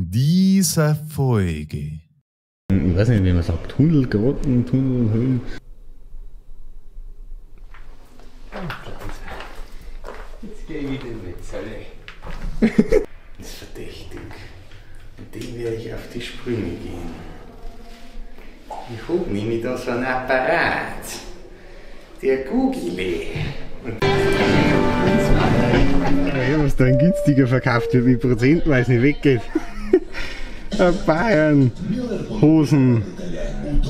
In dieser Folge. Ich weiß nicht, wie man sagt, Tunnel, Grotten, Tunnel, Höhlen. Jetzt gehe ich wieder in die Zelle. Das ist verdächtig. Und dem werde ich auf die Sprünge gehen. Ich hab nämlich da so einen Apparat. Der Google. Ja, was da ein günstiger verkauft wird, wie prozentweise nicht weggeht. Bayern, Hosen,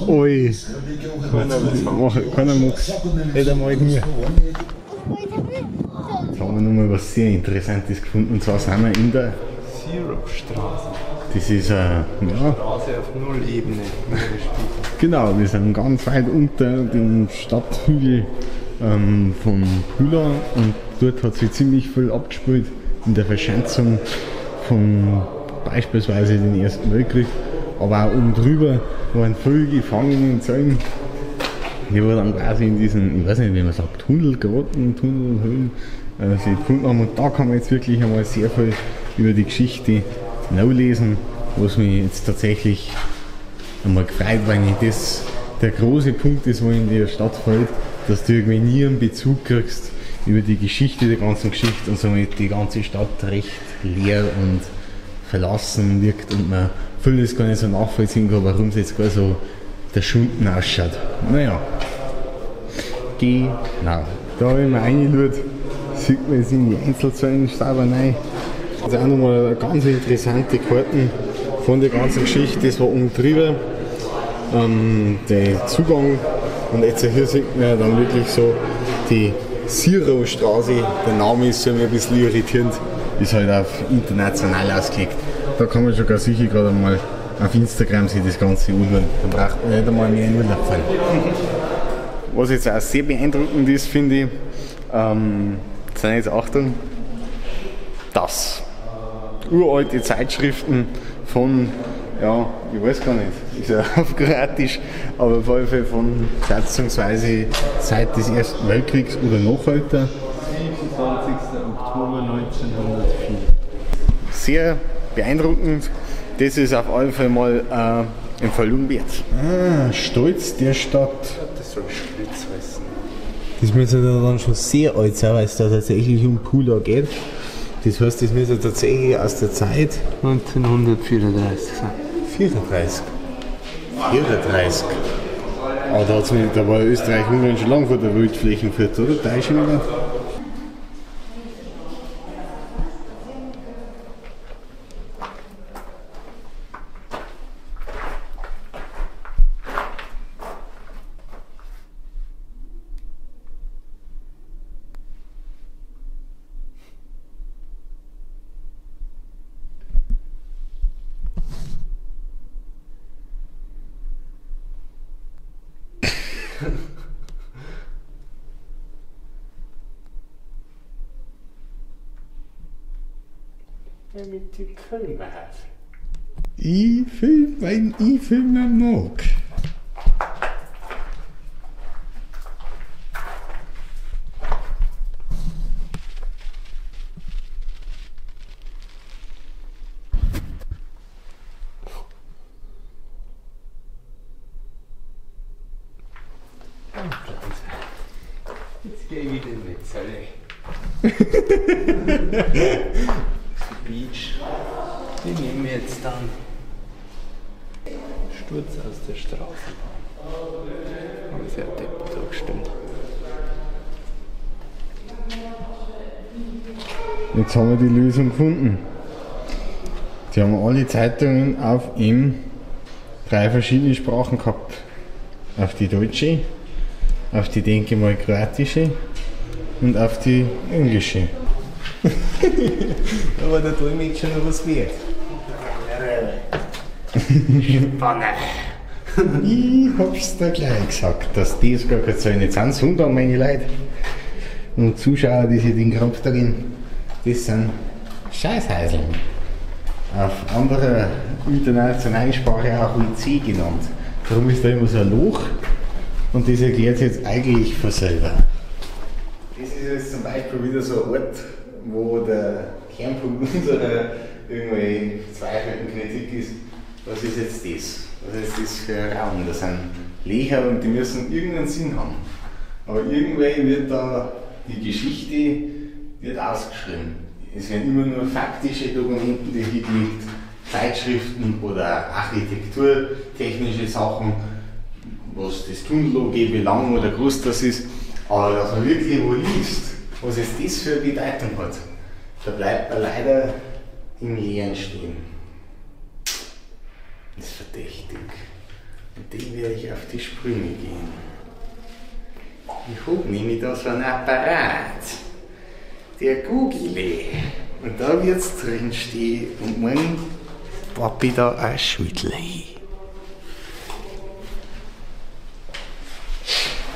Oi. Keiner mag's. Nicht einmal mir. Jetzt haben wir nochmal was sehr Interessantes gefunden, und zwar sind wir in der Zero-Straße. Das ist ja. Straße auf Null-Ebene. Genau, wir sind ganz weit unter dem Stadthügel von Pula, und dort hat sich ziemlich viel abgespielt in der Verschanzung von beispielsweise den Ersten Weltkrieg, aber auch oben drüber waren viele Gefangene in Zellen, die wo dann quasi in diesen, ich weiß nicht, wie man sagt, Tunnel, Grotten, Tunnel, Höhlen sich gefunden haben, und da kann man jetzt wirklich einmal sehr viel über die Geschichte nachlesen, was mich jetzt tatsächlich einmal gefreut, weil nicht das der große Punkt ist, wo in der Stadt fällt, dass du irgendwie nie einen Bezug kriegst über die Geschichte der ganzen Geschichte und somit die ganze Stadt recht leer und verlassen wirkt und man vieles gar nicht so nachvollziehen kann, warum es jetzt gar so der Schunden ausschaut. Naja, genau. Da, wenn man reinschaut, sieht man jetzt in die Einzelzellen sauber rein. Also auch nochmal eine ganz interessante Karten von der ganzen Geschichte, das war oben drüber, der Zugang, und jetzt hier sieht man ja dann wirklich so die Zero-Straße, der Name ist schon ein bisschen irritierend, ist halt auf international ausgelegt. Da kann man schon gar sicher gerade mal auf Instagram sich das Ganze anschauen, da braucht man nicht einmal mehr in Urlaub fahren. Was jetzt auch sehr beeindruckend ist, finde ich, sind jetzt, Achtung, das. Uralte Zeitschriften von, ja, ich weiß gar nicht, ist ja auf Kroatisch, aber auf jeden Fall von schätzungsweise seit des Ersten Weltkriegs oder noch älter. 27. Oktober 1904. Sehr beeindruckend. Das ist auf jeden Fall mal Empfehlung wert. Ah, Stolz der Stadt. Das soll Schlitz heißen. Das müsste dann schon sehr alt sein, weil es da tatsächlich um Pula geht. Das heißt, das müsste tatsächlich aus der Zeit 1934 sein. 34. 34. Aber da, hat's mich, da war Österreich-Ungarn schon lange vor der Wildflächenfurt, oder? Da ist schon wieder. Mit dem Film hat. Ich film, weil ich filmen mag. Jetzt gehe ich wieder in die Zelle. Beach. Die nehmen wir jetzt dann. Sturz aus der Straßenbahn. Aber sehr deppert angestimmt. Jetzt haben wir die Lösung gefunden. Die haben alle Zeitungen auf ihm 3 verschiedene Sprachen gehabt. Auf die deutsche, auf die, denke ich mal, kroatische und auf die englische. Aber der Dolmetscher noch was wert. Spanne. Ich hab's da gleich gesagt, dass das gar keine Zähne sind, sondern meine Leute und Zuschauer, die sich den Krampf da gehen, das sind Scheißhäuseln. Auf anderer internationalen Sprache auch WC genannt. Darum ist da immer so ein Loch und das erklärt sich jetzt eigentlich von selber. Das ist jetzt zum Beispiel wieder so ein Ort, wo der Kernpunkt unserer irgendwelche Zweifel und Kritik ist, was ist jetzt das? Was ist das für ein Raum? Das sind Löcher und die müssen irgendeinen Sinn haben. Aber irgendwann wird da die Geschichte wird ausgeschrieben. Es werden immer nur faktische Dokumente hingelegt, Zeitschriften oder architekturtechnische Sachen, was das Tunnel angeht, wie lang oder groß das ist. Aber dass man wirklich wo liest, was jetzt das für eine Bedeutung hat, da bleibt man leider im Leeren stehen. Das ist verdächtig. Und dem werde ich auf die Sprünge gehen. Ich hab nämlich da so einen Apparat, der Google. Und da wird's drin stehen und morgen pappe ich da eine Schüttel hin.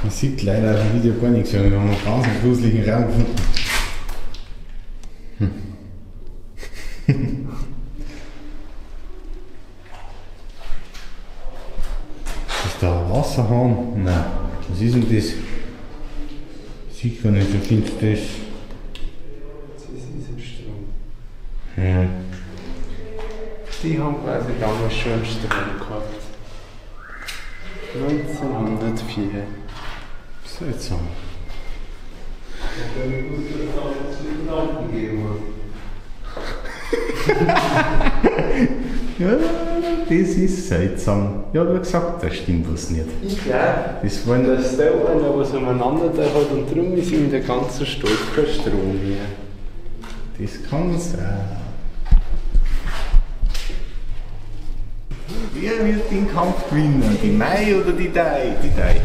Man sieht leider auf dem Video gar nichts, wir haben einen ganz gruseligen Raum gefunden. Ist da ein Wasserhahn? Nein. Was ist denn das? Sieht gar nicht so finster das. Das ist ein Strom. Ja. Die haben quasi damals schon einen Strom gehabt. 1904. Seltsam. Ja, das ist seltsam. Ja, wie gesagt, da stimmt was nicht. Ich glaube, das war dass da einer was umeinander da hat und darum ist in der ganzen Stadt kein Strom mehr. Das kann sein. Wer wird den Kampf gewinnen? Die Mai oder die Dai? Die Dai.